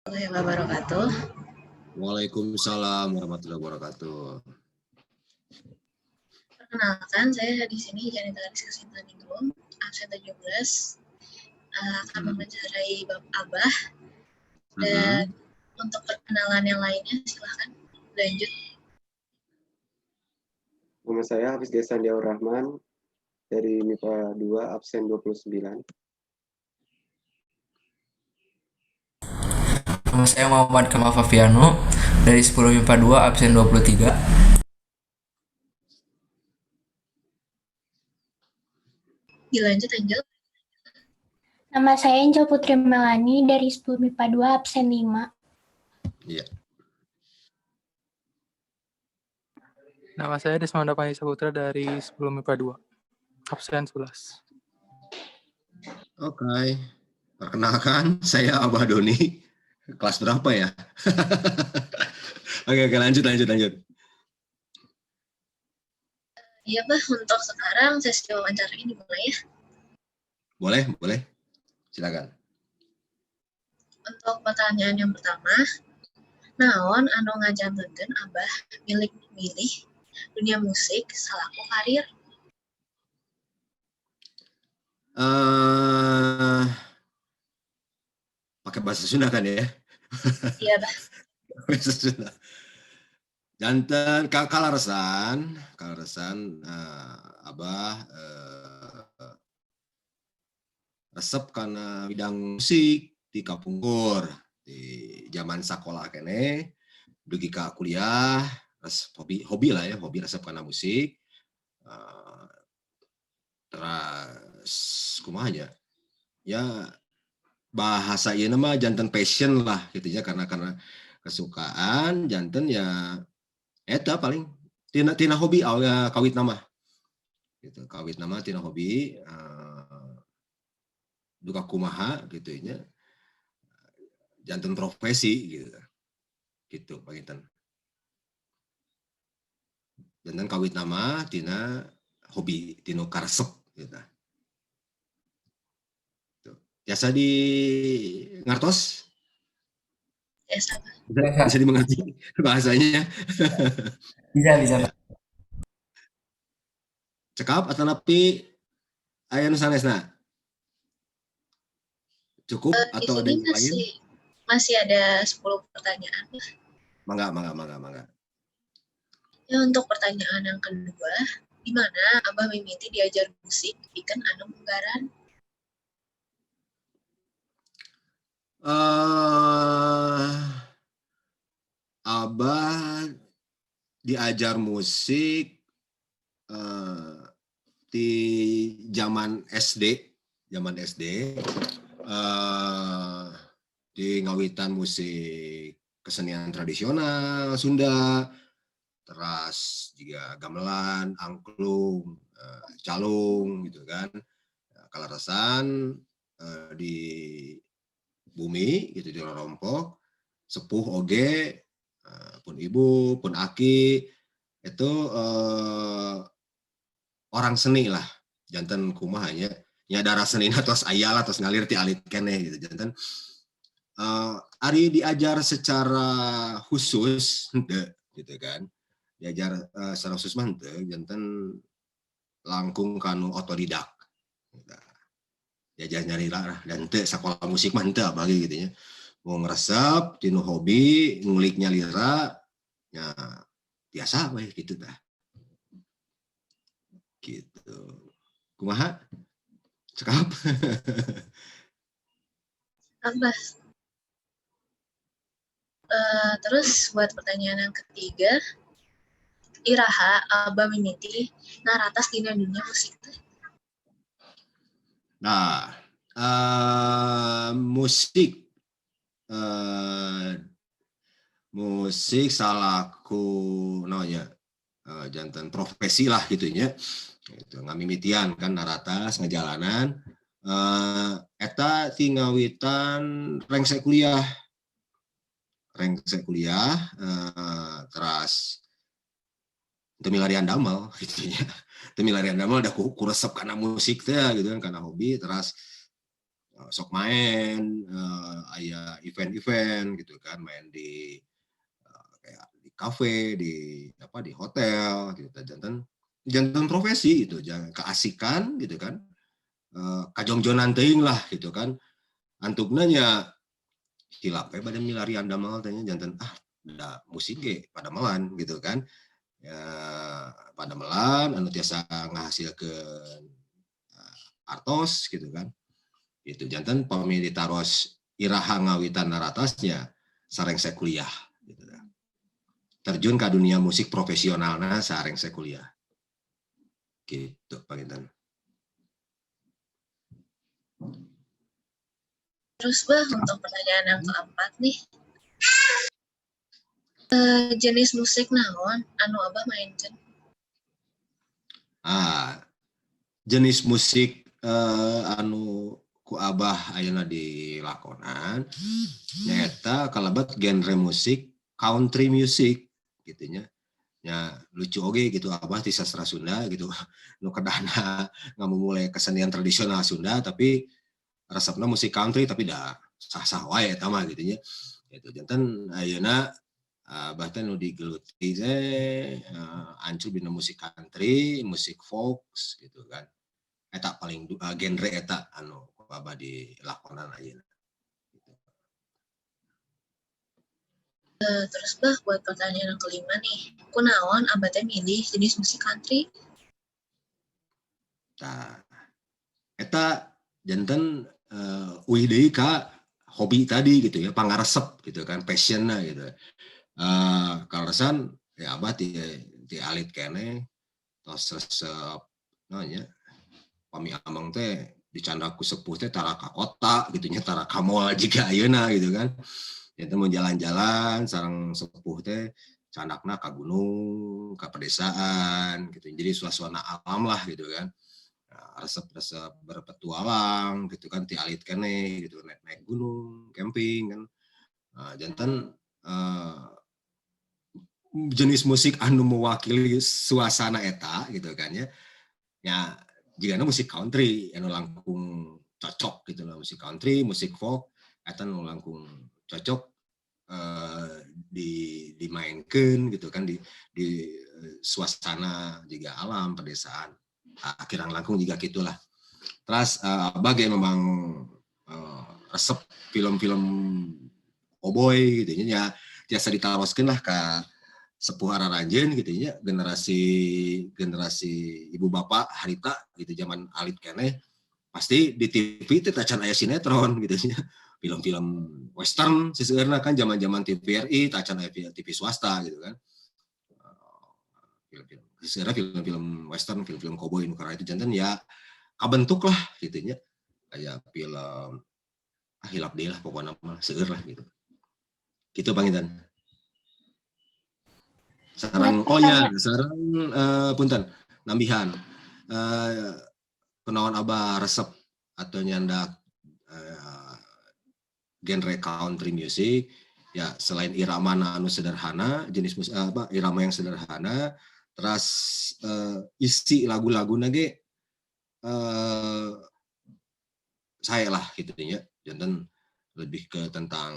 Warahmatullahi wabarakatuh. Waalaikumsalam warahmatullahi wabarakatuh. Perkenalkan, saya di sini Janita Rizka Sintaningrum, absen 17, akan mewawancarai Bapak Abah. Dan untuk perkenalan yang lainnya, silahkan lanjut. Nama saya Hafiz Gesan Diaur Rahman dari MIPA 2, absen 29. Nama saya Muhammad Kamal Faviano dari 10 MIPA 2 absen 23. Dilanjut, Angel. Nama saya Angel Putri Melani dari 10 MIPA 2 absen 5. Iya. Nama saya Desmanda Panji Saputra dari 10 MIPA 2, absen 11. Oke. Perkenalkan, saya Abah Doni. Kelas berapa ya? Oke, lanjut, lanjut, lanjut. Iya, Bah, untuk sekarang sesi wawancara ini dimulai ya. Boleh, boleh. Silakan. Untuk pertanyaan yang pertama, naon anu ngajantenkeun Abah milih dunia musik salaku karir? Pakai bahasa Sunda kan ya? Iya, Bah. Bahasa Sunda. Janten kalaresan, kalaresan Abah resep karena bidang musik di kapungkur di zaman sekolah kene dugi ka kuliah hobi, hobi lah ya, hobi resep karena musik. Terus kumaha nya? Ya bahasa ieu mah janten passion lah gitu ya, karena kesukaan janten ya eta paling tina hobi awalnya kawit nama gitu, kawit nama tina hobi, duka kumaha gitu nya janten profesi gitu gitu panginten. Janten kawit nama tina hobi, tina karesep gitu. Biasa di ngartos? Biasa. Bisa, bisa dimengerti bahasanya? Bisa, bisa, Pak. Cekap atau napi aya nu sanesna? Cukup atau Di ada sini yang lain? Masih ada 10 pertanyaan. Mangga, mangga, mangga, mangga. Ya, untuk pertanyaan yang kedua, di mana Abah mimiti diajar musik pikeun anu munggaran? Abah diajar musik di zaman SD, zaman SD, di ngawitan musik kesenian tradisional Sunda, teras juga gamelan, angklung, calung gitu kan. Kalaresan di bumi gitu di Rorompok, sepuh oge, pun ibu, pun aki itu orang seni lah, janten kumaha nya, nya darah seni tos aya lah, tos ngalir ti alit keneh gitu. Janten ari diajar secara khusus henteu gitu kan, diajar secara khusus mah henteu, janten langkung kanu otodidak gitu. Diajar nyari lah dan teu sekolah musik mah henteu abah gitu nya, mau ngeresep tinu hobi ngulik nyalira ya biasa we gitu dah gitu. Kumaha cekap? Apa? Terus buat pertanyaan yang ketiga, iraha Abah mimiti naratas dina dunia musik teh? Nah, musik, musik salaku naonnya, janten profesi lah gitu nya. Gitu, ngamimitian kan naratas ngejalanan, eta ti ngawitan rengse kuliah. Rengse kuliah, teras teu milarian damel gitu nya. Teu milarian damel da ku resep kana musik teh gitu kan, kana hobi. Teras Sok main, aya event-event gitu kan, main di kayak di kafe, di apa, di hotel gitu. Janten janten profesi gitu, jangan keasikan gitu kan. Kajongjonan teuing lah gitu kan. Antukna nya hilap we bade milarian damel teh nya, janten ah da musik ge padamelan gitu kan. Ya padamelan anu tiasa ngahasilkeun artos gitu kan. Itu janten pami ditaros iraha ngawitan naratasnya sareng saya kuliah gitu kan. Terjun ke dunia musik profesionalna sareng saya kuliah. Gitu, panginten. Terus, Bah, untuk pertanyaan yang keempat nih. Jenis musik naon anu Abah mainkan? Ah, jenis musik anu ku Abah ayeuna dilakonan nyaeta kalebet genre musik country music gitu nya. Ya lucu oge gitu, Abah ti sastra Sunda gitu, nu kedahna ngamumule kesenian tradisional Sunda tapi resepna musik country, tapi dah sah-sah wae eta mah gitu nya. Gitu janten ayeuna Abah teh nu digeluti teh ancul dina musik country, musik folk gitu kan. Eta paling genre eta anu ku Abah dilakonan ayeuna. Gitu. Terus, Bah, buat pertanyaan yang kelima nih, kunaon Abah teh milih jenis musik country? Tah, eta janten uih deui ka hobi tadi gitu ya, pangaresep gitu kan, passion-na gitu. Kaleresan ya Abah ti alit keneh tos resep naon nya, pami ameng teh dicandak ku sepuh teh tara ka kota gitu nya, tara ka mall jiga ayeuna gitu kan. Janten mun jalan-jalan sareng sepuh teh candakna ka gunung, ka pedesaan gitu. Jadi suasana alam lah gitu kan. Nah, resep-resep berpetualang gitu kan ti alit keneh gitu, naik-naik gunung, camping kan. Nah, janten jenis musik anu mewakili suasana eta gitu kan ya. Ya jigana musik country anu langkung cocok gitu lah, musik country, musik folk eta nu langkung cocok dimainkeun gitu kan di suasana jiga alam pedesaan. Ah, kirang langkung jiga kitulah. Terus Abah ge memang resep film-film cowboy gitu nya, tiasa ditaroskeun lah ka sepuh araranjeun gitu nya, generasi generasi ibu bapak harita gitu, zaman alit keneh pasti di TV teh tacan aya sinetron gitu nya, film-film western seseueurna kan, zaman-zaman TVRI tacan aya TV swasta gitu kan. Film-film seseueurna film-film western, film-film cowboy nu itu, janten ya kabentuk lah gitu nya, kayak film ah hilap deui lah, pokoknya mah seueur lah gitu gitu panginten. Sareng oh ya, sareng punten nambihan, kunaon Abah resep atau nyandak genre country music ya, selain irama anu sederhana, jenis musik apa, irama yang sederhana, terus isi lagu-lagu ge saya lah gitu ya, janten lebih ke tentang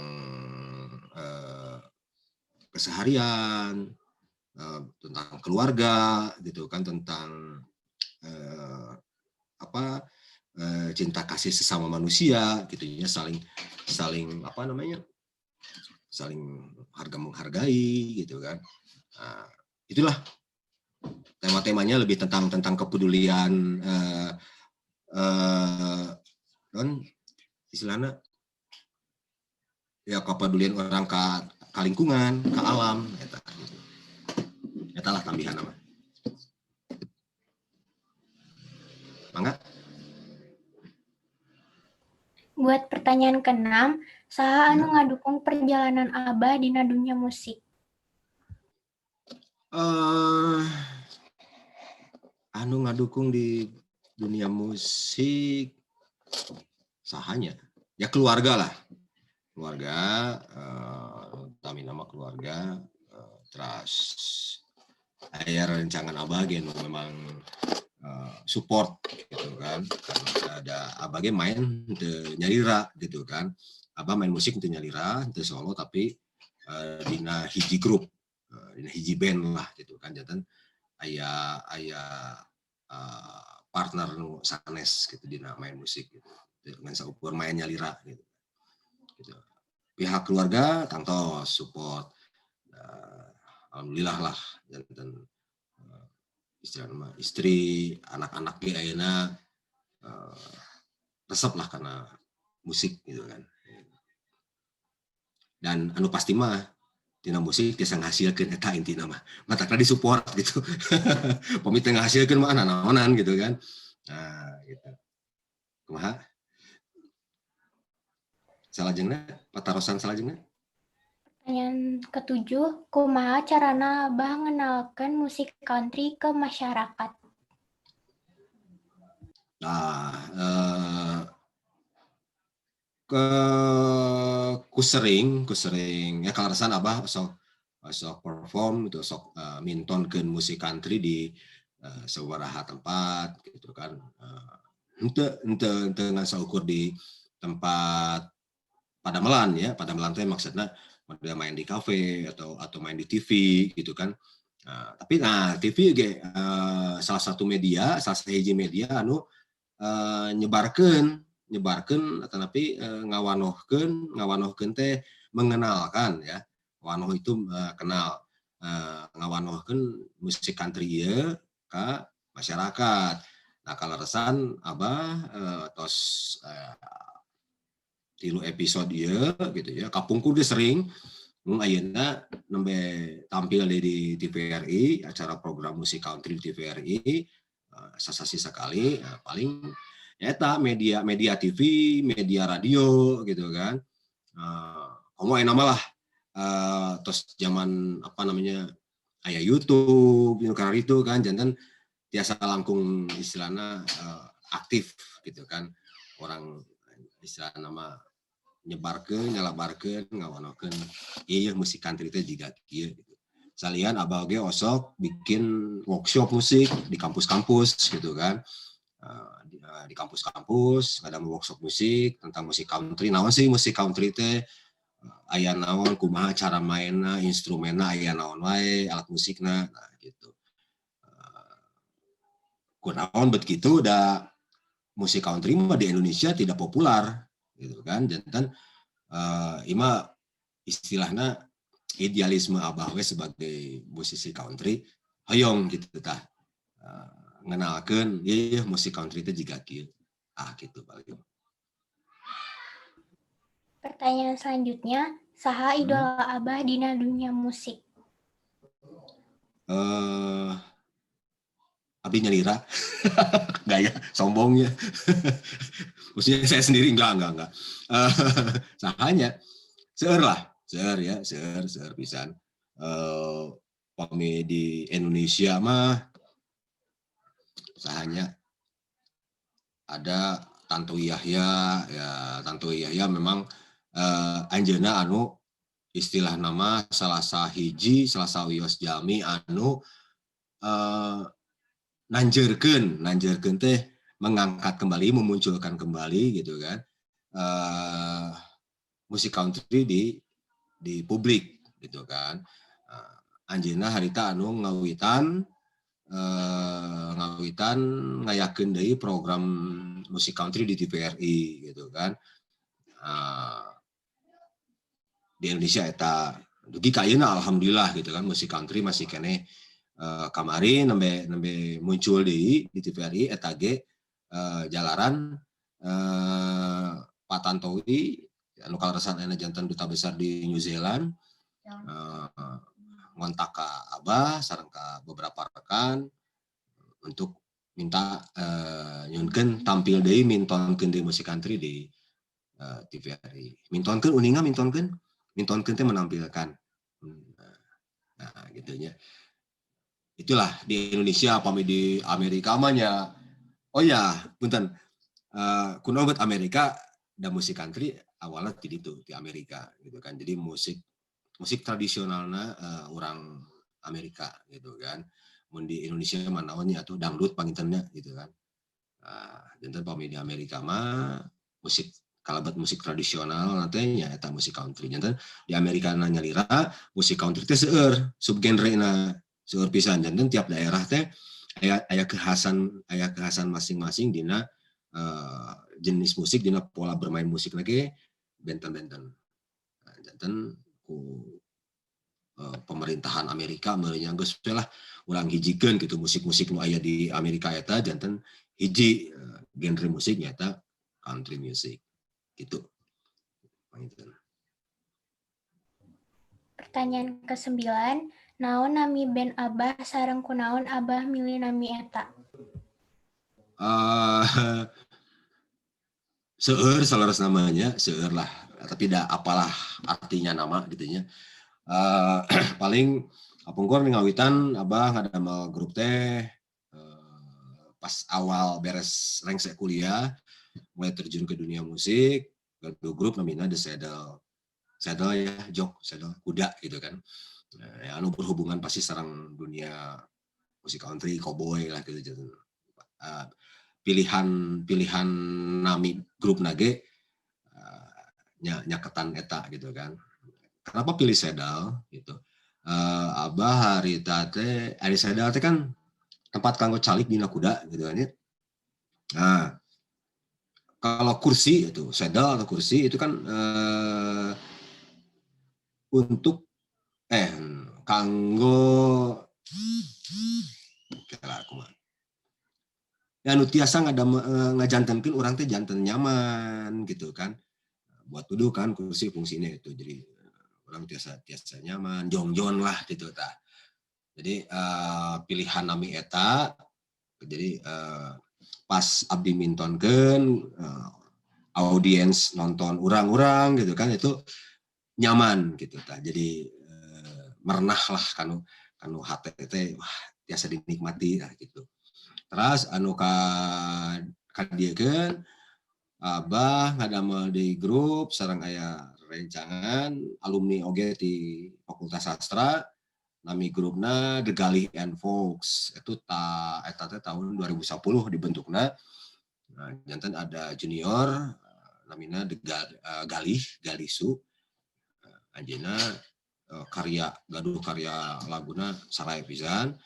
keseharian, tentang keluarga gitu kan, tentang apa, cinta kasih sesama manusia gitu ya, saling saling apa namanya, saling harga menghargai gitu kan. Nah, itulah tema-temanya lebih tentang tentang kepedulian non istilahnya ya, kepedulian orang ke lingkungan, ke alam eta gitu. Eta lah tambahan nama. Mangga. Buat pertanyaan keenam, saha anu ngadukung perjalanan Abah dina dunia musik? Anu ngadukung di dunia musik saha nya? Ya keluarga lah. Keluarga, utamina mah keluarga, terus aya rencangan Abah ge nu memang support gitu. gitu kan. Karena ada Abah ge main teu nyalira gitu kan. Abah main musik teu nyalira, teu solo, tapi dina hiji grup, dina hiji band lah gitu kan. Janten aya aya partner nu sanes gitu dina main musik gitu. Dengan saukur main nyalira gitu. Gitu. Pihak keluarga tangtos support. Alhamdulillah lah janten istilah istri, anak-anak ge ayeuna resep lah karena musik gitu kan. Dan anu pasti mah tina musik tiasa ngahasilkeun, eta intina mah. Matakna disupport gitu. Pami teu ngahasilkeun mah naonan gitu kan. Nah, gitu. Kumaha? Salajengna, patarosan salajengna? Pertanyaan ketujuh, kumaha carana Abah ngenalkeun musik country ke masyarakat? Nah, ke ku sering ya kaleresan Abah sok sok perform gitu, sok mintonkeun musik country di sababaraha tempat gitu kan. Henteu henteu henteu ngan saukur di tempat padamelan ya, padamelan teh maksudna model main di kafe atau main di TV gitu kan. Nah, tapi nah TV ge salah satu media, salah sahiji media anu nyebarkeun nyebarkeun atanapi ngawanohkeun, ngawanohkeun teh mengenalkan ya. Wanoh itu kenal, ngawanohkeun musik country ieu ka masyarakat. Nah, kaleresan Abah tos 3 episode ieu gitu ya, kapungkur ge sering, mung ayeuna nembe tampil di TVRI, acara program musik country di TVRI, sasasi sakali, nah, paling eta media media TV, media radio gitu kan. Komo ayeuna mah lah tos zaman apa namanya, aya YouTube nu itu kan, janten tiasa langkung istilahna aktif gitu kan. Orang istilahna mah nyebarkeun, nyalabarkeun, ngawanohkeun ieu musik country teh jiga kieu gitu. Salian Abah oge osok bikin workshop musik di kampus-kampus gitu kan. Di kampus-kampus ada workshop musik tentang musik country. Naon sih musik country teh? Aya naon, kumaha cara mainna, instrumenna aya naon wae, alat musikna, nah gitu. Kunaon bet kitu, da musik country mah di Indonesia tidak populer gitu kan. Janten ima istilahna idealisme Abah we sebagai musisi country hoyong gitu tah ngenalkeun ieu musik country teh jiga kieu. Ah, gitu paling. Pertanyaan selanjutnya, saha idola Abah dina dunia musik? Abdi nyalira. Gaya sombongnya. Maksudnya saya sendiri enggak. Sahanya seueur lah, seueur ya, seueur seueur pisan. Pami di Indonesia mah sahanya, ada Tantowi Yahya ya. Tantowi Yahya memang anjeunna anu istilah nama salah sahiji, salah sawios jalmi anu nanjeurkeun, nanjeurkeun teh mengangkat kembali, memunculkan kembali gitu kan, musik country di publik gitu kan. Anjeunna harita anu ngawitan ngawitan ngayakeun deui program musik country di TVRI gitu kan. Di Indonesia eta dugi ka ayeuna alhamdulillah gitu kan, musik country masih keneh. Kamari nembe nembe muncul deui di TVRI, eta ge jalaran Pak Tantowi anu kaleresan ayeuna janten duta besar di New Zealand, ngontak ka Abah sareng ka beberapa rekan untuk minta nyuhunkeun tampil deui, mintonkeun deui musik country di TVRI. Mintonkeun uninga, mintonkeun, mintonkeun teh menampilkan. Nah, gitu nya. Itulah di Indonesia. Pami di Amerika mah nya, oh ya, punten, kunaon bet Amerika, da musik country awalnya ti ditu, di Amerika gitu kan. Jadi musik musik tradisionalna urang Amerika gitu kan. Mun di Indonesia mah naon nya atuh, dangdut panginten nya gitu kan. Nah, janten pami di Amerika mah musik kalebet musik tradisional nanti nya eta musik country. Janten di Amerika na nyalira musik country teh seueur subgenre na, seueur pisan. Janten tiap daerah teh aya aya kekhasan masing-masing dina jenis musik, dina pola bermain musik lagi benten-benten. Nah, janten ku pemerintahan Amerika meureun geus we lah urang hijikeun gitu musik-musik nu aya di Amerika eta, janten hiji genre musik nyata country music gitu. Panginten. Pertanyaan kesembilan, naon nami band Abah sareng kunaon Abah milih nami eta? Seueur saleres namanya, seueur lah, tapi da apalah artinya nama gitu nya. Paling kapungkur ngawitan Abah ngadamel grup teh pas awal beres rengse kuliah, mulai terjun ke dunia musik, gaduh grup namina The Saddle. Saddle ya, jok, saddle, kuda gitu kan. Nah, ya, anu berhubungan pasti sareng dunia musik country, cowboy lah gitu. Gitu. Pilihan pilihan nami grup na ge nyaketan eta gitu kan. Kenapa pilih saddle gitu? Abah harita teh, ari saddle teh kan tempat kanggo calik dina kuda gitu kan ya. Nah, kalau kursi itu saddle atau kursi itu kan untuk kanggo kira kumaha ya, nu tiasa ngajantenkeun urang teh janten nyaman gitu kan, buat duduk kan kursi fungsinya itu. Jadi urang tiasa tiasa nyaman jongjon lah gitu tah. Jadi pilihan nami eta. Jadi pas abdi mintonkeun audiens nonton urang-urang gitu kan, itu nyaman gitu tah. Jadi merenah lah kanu kanu hate teh, wah, tiasa dinikmati lah gitu. Terus anu ka kadiekeun, Abah ngadamel di grup sareng aya rencangan alumni oge di Fakultas Sastra, nami grupna The Galih and Folks. Itu ta eta teh tahun 2010 dibentukna. Nah, janten ada junior namina The Galih Galisu. Anjeunna karya gaduh karya laguna sarae pisan.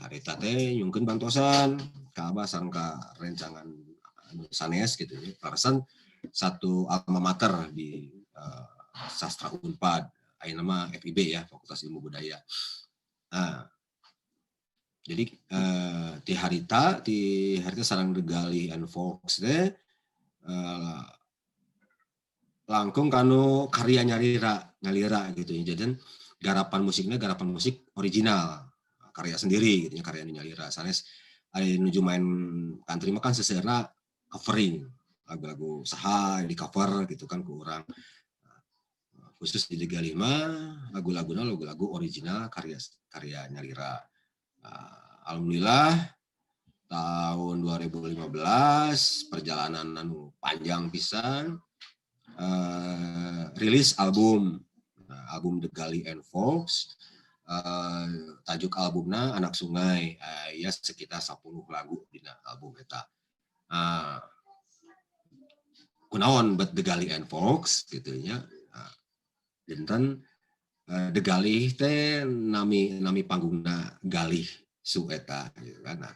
Harita teh nyungkeun bantosan ka Abah sareng ka rencangan anu sanes gitu ya. Kaleresan satu alma mater di Sastra Unpad, ayeuna mah FIB ya, Fakultas Ilmu Budaya. Nah, jadi ti harita sareng The Galih and Folks teh langkung kanu karya nyalira nyalira gitu ya. Jadi garapan musiknya garapan musik original, karya sendiri gitu ya, karya nyalira. Sanes aya nuju main country mah kan seseueurna covering lagu-lagu saha di cover gitu kan ku urang. Khusus di Liga 5 lagu-laguna lagu-lagu original, karya karya nyalira. Alhamdulillah tahun 2015 perjalanan anu panjang pisan, rilis album. Nah, album The Galih and Folks, tajuk albumna Anak Sungai, ya sekitar 10 lagu dina album eta. Kunaon bet The Galih and Folks gitu nya? Nah, janten The Galih teh nami nami panggungna Galih Su eta gitu kan. Nah,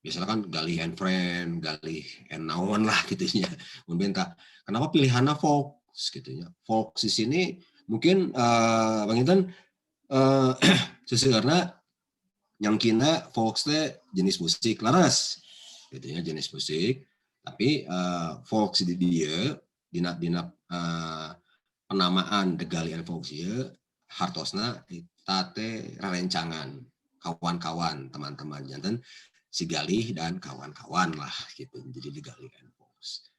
biasanya kan Galih and Friend, Galih and naon lah gitu nya. Mun benta kenapa pilihannya Folks gitu ya. Folks di sini mungkin Bang Intan seseueurna nyangkina folks teh jenis musik, laras gitu ya, jenis musik. Tapi folks di dieu dina dina penamaan The Galih and Folks ieu hartosna eta teh rerencangan, kawan-kawan, teman-teman. Janten si Galih dan kawan-kawan lah gitu, jadi The Galih and Folks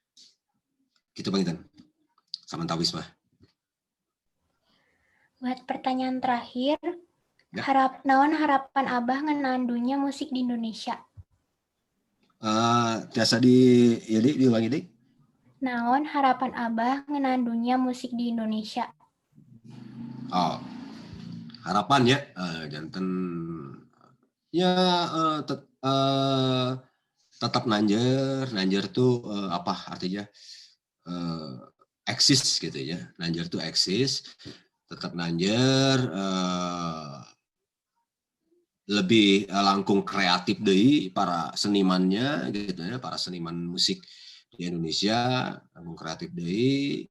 gitu, Bang Intan, samantawis mah. Buat pertanyaan terakhir, Ya. Naon harapan Abah ngeunaan dunia musik di Indonesia? Tiasa di ya di diulangi deui. Naon harapan Abah ngeunaan dunia musik di Indonesia? Oh, harapan ya, janten ya Tetap nanjer, nanjer tuh apa artinya, eksis gitu ya. Nanjer tuh eksis, tetap nanjer, lebih langkung kreatif deui para senimannya gitu ya, para seniman musik di Indonesia langkung kreatif deui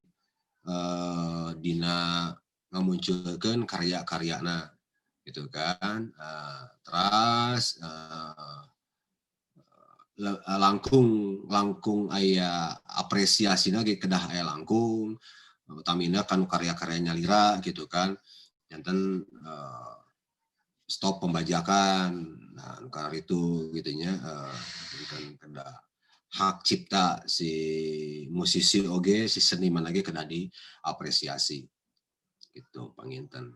dina ngamunculkeun karya-karyana gitu kan. Terus langkung langkung aya apresiasina ge, kedah aya langkung, utamina kan karya-karya nyalira gitu kan. Janten stop pembajakan, nah karena itu gitu nya, kan kedah hak cipta si musisi oge, si seniman lagi kedah diapresiasi gitu panginten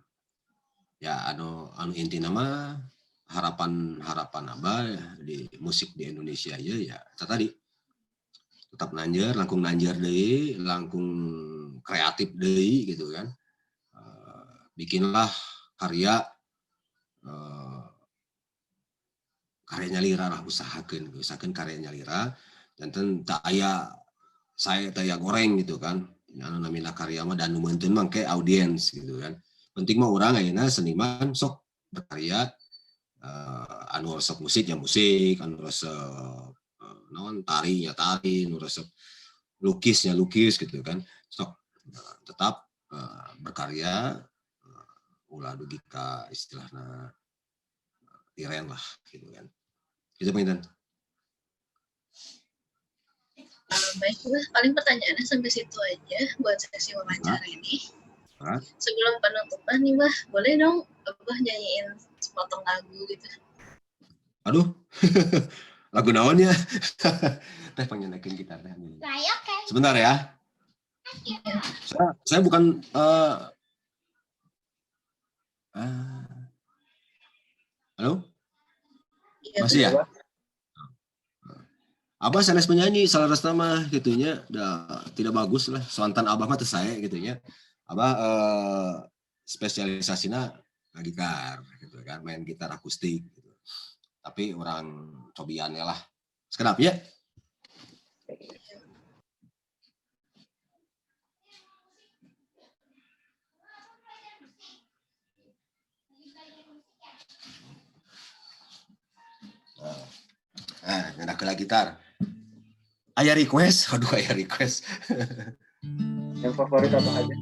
ya. Anu anu inti nama harapan harapan Abah di musik di Indonesia ya, ya tadi, tetap nanjer, langkung nanjer deui, langkung kreatif deui gitu kan. Bikinlah karya, karya nyalira lah, usahakan usahakan karya nyalira, janten teu aya sae teu aya goreng gitu kan. Anu namina karya mah dan nu meuntun mah ke audiens gitu kan. Penting mah urang ayeuna seniman sok berkarya, anu resep musik ya musik, anu resep naon, tari ya tari, anu resep lukis ya lukis gitu kan. Sok tetap berkarya, ulah dugi ka istilahna liren lah gitu kan. Gitu panginten. Baiklah, paling pertanyaannya sampai situ aja buat sesi wawancara ini. Hah? Sebelum penutupan nih, Bah, boleh dong Abah nyanyiin sepotong lagu gitu? Aduh, lagu naon ya? Teh, pangnyandakeun gitar teh. Sebentar ya. Saya bukan halo? Iya. Masih ya? Abah sanes penyanyi salah mah gitu nya, da, tidak bagus lah. Soantan Abah mah teu sae gitu nya. Abah spesialisasinya gitar gitu kan, main gitar akustik gitu. Tapi urang cobiannya lah. Sekedap ya. Nah, nyandak gitar. Aya request, aduh, aya request. Yang favorit apa aja?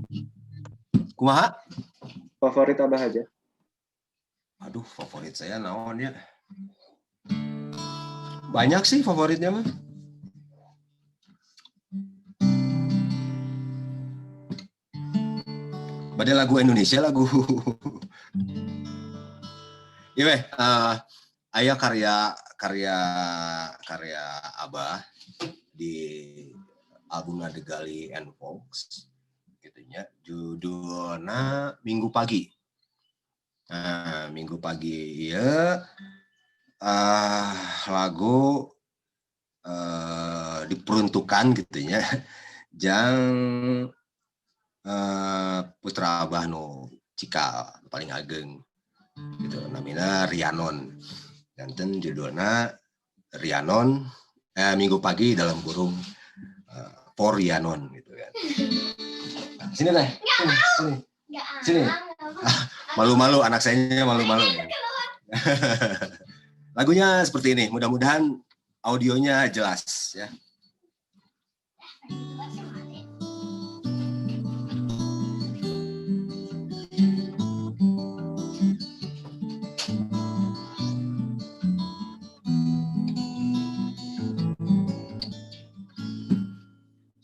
Kumaha? Favorit Abah aja. Aduh, favorit saya naon ya? Banyak sih favoritnya mah. Pada lagu Indonesia, lagu. Iya, weh, aya karya karya karya Abah di album The Gali and Fox gitu nya, judulnya Minggu Pagi. Nah, Minggu Pagi ya, lagu diperuntukkan gitu nya jang putra Abah nu cikal paling ageng gitu, namanya Rianon. Janten judulnya Rianon, Minggu Pagi dalam kurung for Rianon gitu kan. Sini deh, sini, sini. Sini. Malu-malu anak saya, malu-malu. Lagunya seperti ini, mudah-mudahan audionya jelas ya.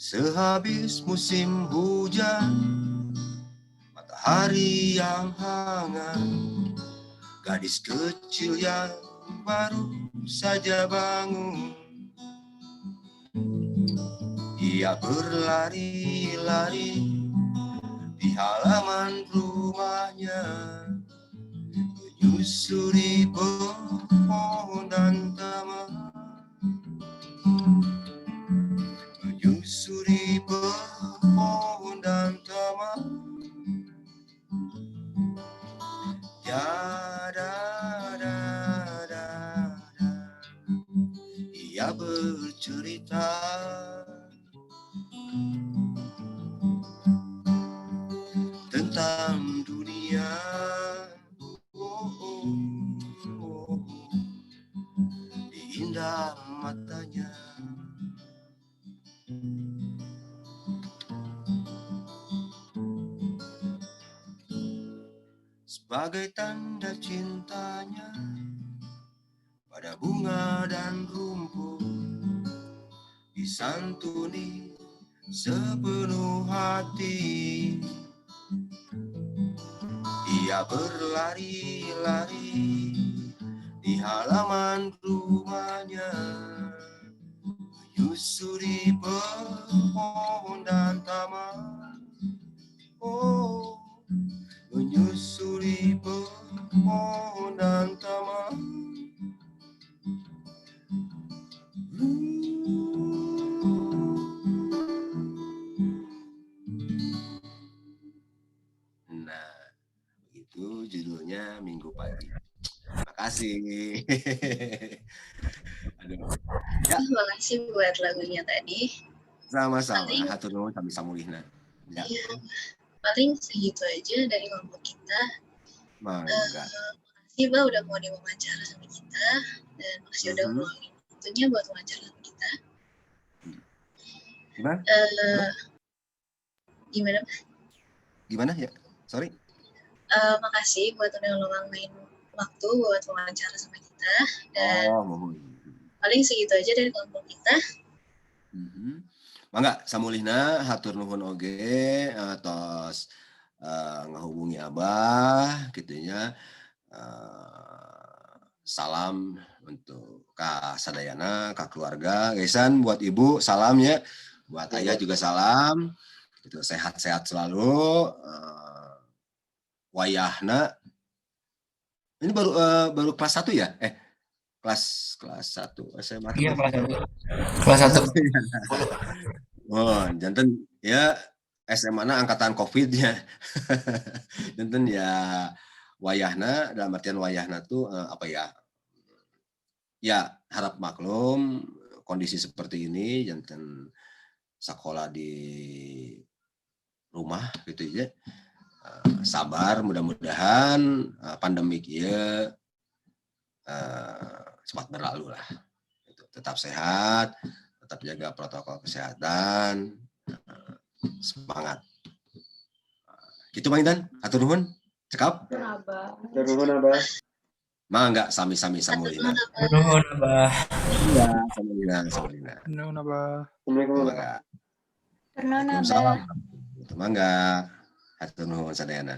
Sehabis musim hujan, matahari yang hangat, gadis kecil yang baru saja bangun. Ia berlari-lari di halaman rumahnya, menyusuri pohon dan taman, menyusuri pohon dan taman. Ya da da da da. Ia dunia. Oh. Di indah matanya. Sebagai tanda cintanya pada bunga dan rumput, disantuni sepenuh hati. Ia berlari-lari di halaman rumahnya, menyusuri pohon dan taman. Oh, menyusuri pohon dan taman. Nah, itu judulnya Minggu Pagi. Makasih. Aduh. Ya. Terima kasih buat lagunya tadi. Sama-sama. Hatur nuhun sami samulihna. Ya. Ya. Paling segitu aja dari kelompok kita. Mangga. Makasih Bah udah mau diwawancara sama kita dan makasih udah meluangin waktunya buat wawancara sama kita. Gimana? Gimana, Bah? Gimana ya? Sorry. Makasih buat udah ngeluangin waktu buat wawancara sama kita dan paling segitu aja dari kelompok kita. Mangga samulihna hatur nuhun oge tos ngahubungi Abah kitu nya. Salam untuk ka sadayana, ka keluarga, Gaisan buat ibu salamnya, buat ayah juga salam. Itu sehat-sehat selalu. Wayahna ini baru baru kelas 1 ya? Kelas kelas 1 SMA. Iya, kelas 1. Kelas 1. Oh, janten ya SMA na angkatan Covid ya. Janten ya wayahna, dalam artian wayahna tuh apa ya? Ya, harap maklum kondisi seperti ini, janten sekolah di rumah gitu ya. Sabar, mudah-mudahan pandemik ya cepat berlalu lah. Gitu. Tetap sehat, tetap jaga protokol kesehatan, semangat. Gitu Bang Intan, hatur nuhun, cekap. Hatur nuhun, Abah. Mangga sami-sami samulina. Nuhun, Abah. Iya, samulina, samulina. Nuhun, Abah. Assalamualaikum, Abah. Mangga. Nuhun, Waalaikumsalam. Abah. Mangga. Hatur nuhun sadayana.